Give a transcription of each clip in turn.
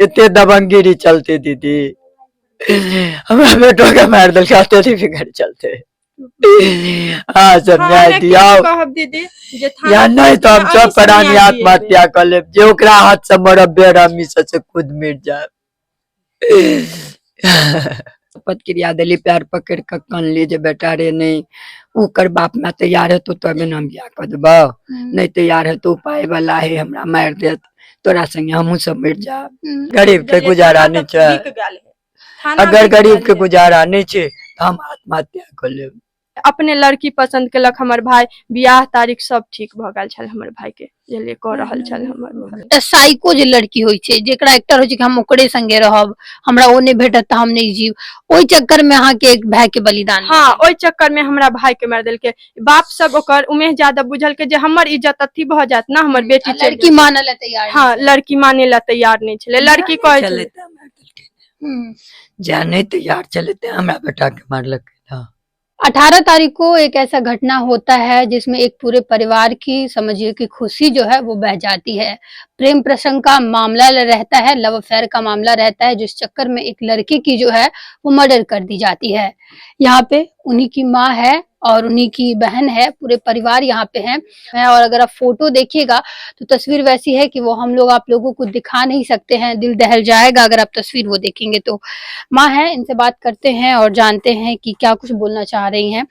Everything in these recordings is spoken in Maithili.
एते दबंगगिरी चलते दीदी, हमरा बेटो के मारि देलकै, अत्यधिक बिगड़ चलते। हाँ सब हाँ, न्याय हमरा की दियाओ कहब दीदी जे थाना या नहीं तो हम अहीं सब से प्राणी न्याय दिएबै। आत्महत्या कर लेब, जे ओकरा हाथ से मरब बेरहमी से खुद मिट जाए। प्रतिक्रिया देली, पैर पकड़ के कनली जे बेटा रे नहीं, ओकर बाप माय तैयार हेतौ तबे ने हम बियाह कऽ देबौ, नहि तैयार हेतौ पाइ वाला है हमरा मारि देत, तोरा संगे हमहूँ सब मरि जायब। गरीब के बुझलियै, गुजारा थाना नहि तऽ छै। बिक गेल है। थाना अगर बिक गरीब गेल के है। गुजारा नहि छै तऽ हम आत्महत्या कऽ लेब। अपने लड़की पसंद केलक हमर भाई, बियाह तारीख सब ठीक भऽ गेल छल हमर भाई के, बुझलियै, कऽ रहल छल हमर भाई। एकटा साइको जे लड़की होइ छै, जेकरा एकटा रहै छै कि हम ओकरे संगे रहब, हमरा ओ नहि भेटत तऽ हम नहि जीब, ओहि चक्कर में अहाँके एक भाय के बलिदान भऽ हाँ, गेल। ओहि चक्कर में हमरा भाई के मारि देलकै। बाप सब ओकर उमेश यादव बुझलकै जे हमर इज्जत अथी भऽ जायत ना, हमर बेटी आ चलि लड़की जायत। मानऽ लए तैयार हाँ, लड़की माने ला तैयार नहि छलै, लड़की कहै छलै छलै तें मारि देलकै। जा नहि तैयार छलै तें हमरा बेटा के मारलकै ना। 18 तारीख को एक ऐसा घटना होता है जिसमें एक पूरे परिवार की समझिए कि खुशी जो है वो बह जाती है। प्रेम प्रसंग का मामला रहता है, लव अफेयर का मामला रहता है, जिस चक्कर में एक लड़के की जो है वो मर्डर कर दी जाती है। यहाँ पे उन्हीं की माँ है और उन्हीं की बहन है, पूरे परिवार यहाँ पे है। और अगर आप फोटो देखिएगा तो तस्वीर वैसी है कि वो हम लोग आप लोगों को दिखा नहीं सकते हैं, दिल दहल जाएगा अगर आप तस्वीर वो देखेंगे तो। माँ है, इनसे बात करते हैं और जानते हैं कि क्या कुछ बोलना चाह रही हैं।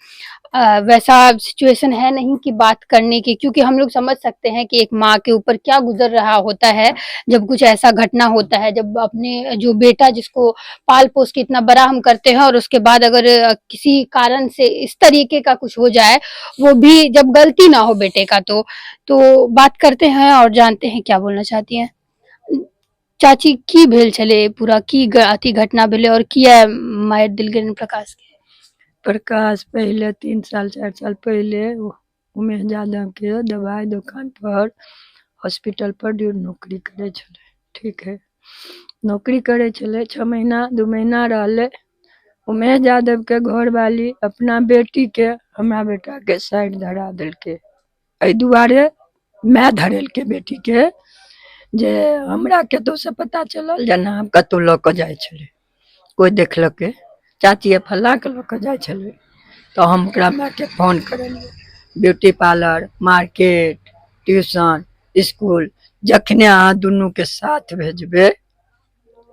वैसा सिचुएशन है नहीं कि बात करने की, क्योंकि हम लोग समझ सकते हैं कि एक माँ के ऊपर क्या गुजर रहा होता है जब कुछ ऐसा घटना होता है, जब अपने जो बेटा जिसको पाल पोस के इतना बड़ा हम करते हैं और उसके बाद अगर किसी कारण से इस तरीके का कुछ हो जाए, वो भी जब गलती ना हो बेटे का। तो बात करते हैं और जानते हैं क्या बोलना चाहती हैं। चाची, की भेल छलै पूरा, की अथी घटना भेलै और किया मारि देल गेलनि प्रकाश के? प्रकाश पहिले 3 साल 4 साल पहिले उमेश यादव के दवाई दुकान पर हॉस्पिटल पर नौकरी करै छलै, ठीक है, नौकरी करै छलै, 6 महीना 2 महीना रहलै। उमेश यादव के घरवाली अपना बेटी के हमरा बेटा के साइड धरा देलकै। एहि दुआरे माय धरेलकै बेटी के जे हमरा कतहु से पता चलल जेना हम कतहु लऽ कऽ जाइ छलै, कोइ देखलकै चाची फल्लाँके लऽ कऽ जाइ छलै, तऽ हम ओकरा मायके फोन करेलियै। Beauty parlour, market, tuition, school, जखने अहाँ दुनूके साथ भेजबै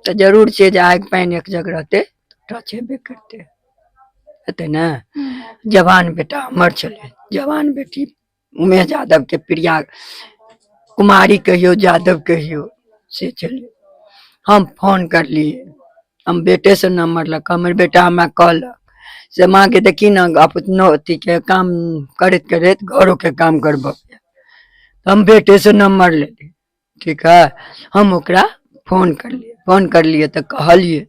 तऽ जरूर छै जे आगि पानि एक जगह रहतै तऽ टच हेबे करतै, हेतै ने। जवान बेटा हमर छलै, जवान बेटी उमेश यादवके प्रिया कुमारी कहियौ, यादव कहियौ, से छलै। हम फोन करलियै, हम बेटेसँ नम्बर लऽ कऽ, हमर बेटा हमरा कहलक से माँके देखी ने अपनो अथीके काम करैत करैत घरोके काम करबऽ। हम बेटेसँ नम्बर लेलियै, ठीक है, हम ओकरा फोन करलियै, फोन करलियै तऽ कहलियै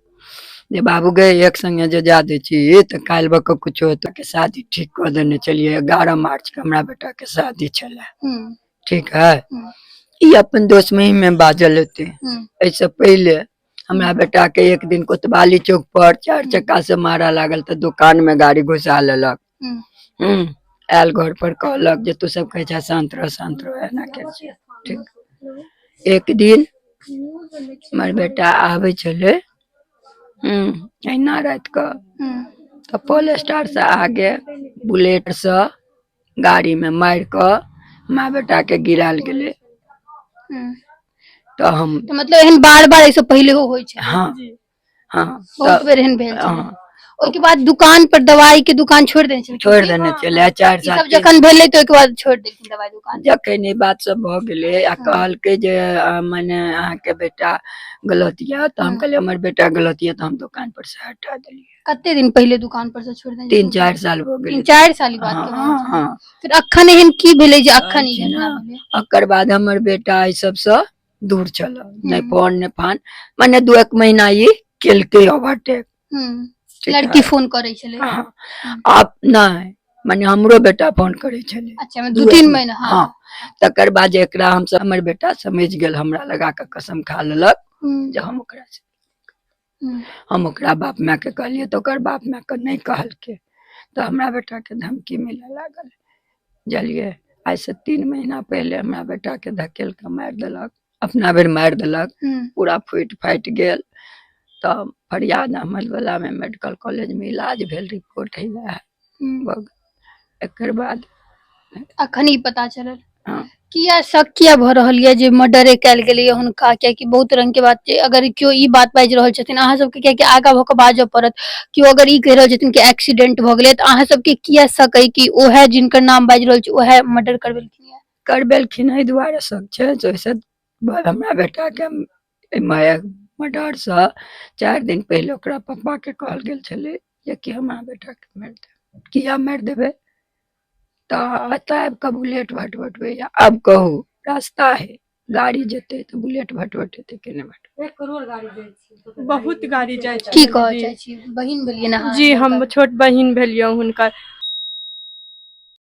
जे बाबू गे एक संगे जे जा दै छी तऽ काल्हि भऽ कऽ कुछो हेतौ के शादी ठीक कऽ देने छलियै, 11 मार्च के हमरा बेटा के शादी छलै, ठीक है। ई अपन दोस्त में बाजल हेतै। एहिसँ पहिले हमरा बेटा के एक दिन कोतवाली चौक पर 4 चक्का से मारा लागल तऽ दुकान में गाड़ी घुसा लेलक। आयल घर पर कहलक जे तू सब कहै छह शांत रह, शांत रह, एना के ठीक। एक दिन हमर बेटा आबै छलै अहिना राति कऽ, तऽ पोल स्टार से आगे बुलेट से गाड़ी में मारि कऽ हमरा बेटा के गिरायल गेलै। तऽ हम तऽ मतलब एहन बार बार एहिसँ पहिलेहो होइ छै? हाँ हाँ, बहुत बेर एहन भेल छलै। हाँ। ओहिके बाद दुकान पर दवाई के दुकान छोड़ि देने छलखिन? छोड़ि देने छलै, 4 ई साल सब जखन भेलै तऽ ओहिके बाद छोड़ि देलखिन दवाई दुकान। जखन ई बात सब भऽ गेलै आ कहलकै जे मने अहाँके बेटा गलत यऽ, तऽ हम कहलियै हमर बेटा गलत यऽ, तऽ हम दुकान पर से हटा देलियै। कते दिन पहिले दुकान पर से छोड़ि देने? 3-4 साल भऽ गेलै। 3-4 साल ई बात के हाँ, भेल छलै। हाँ। फिर अखन एहन की भेलै जे अखन ई अच्छा। घटना भेलै? ओकर बाद हमर बेटा एहि सबसँ दूर छल, नहि फोन नहि फान, मने 2-1 महीना ई केलकै ओवरटेक। लड़की फोन करै छलै? हाँ, आब नहि, मने हमरो बेटा फोन करै छलै। अच्छा, मने 2-3 महीना। हाँ। हाँ, तकर बाद जे एकरा हमसब, हमर बेटा समझि गेल, हमरा लगा कऽ कसम खा लेलक जे हम ओकरा से हम ओकरा बाप मायके कहलियै तऽ ओकर बाप मायके नहि कहलकै, तऽ हमरा बेटाके धमकी मिलऽ लागल, बुझलियै। आइसँ 3 महीना पहिले हमरा बेटाके धकेल कऽ मारि देलक। अपना बेर मारि देलक। हम्म। पूरा फूटि फाटि गेल तऽ फरियाद अहमद वलामे मेडिकल कॉलेजमे इलाज भेल, रिपोर्ट हैया हम्म। भऽ गेल। एकर बाद अखन ई पता चलल? हँ। किया शक किया भऽ रहल यऽ जे मर्डरे कयल गेलैया हुनका? कियाकि बहुत रंग के बात छै। अगर केओ ई बात बाजि रहल छथिन, अहाँ सबके कियाकि आगा भऽ कऽ बाजऽ पड़त, केओ अगर ई कहि रहल छथिन कि एक्सीडेंट भऽ गेलै, तऽ अहाँ सबके किया शक अइ कि ओएह जिनकर नाम बाजि रहल छै ओएह मर्डर करबेलखिन यऽ? करबेलखिन एहि दुआरे सब छै जे ओहिसँ हमरा बेटाके एहि मायक मर्डरसँ 4 दिन पहिले ओकरा पप्पाके कहल गेल छलै जेकि हमरा बेटाके मारि देबै। किया मारि देबै? तऽ एतऽ आबि कऽ बुलेट भटभटबैया। आब कहू, रास्ता है, गाड़ी जेतै तऽ बुलेट भटभटेतै कि नहि भटभटेतै? बहुत गाड़ी जाइ छै। की कहऽ जी। चाहै छी? बहिन भेलियै ने अहाँ? जी, हम छोट बहिन भेलियै हुनकर।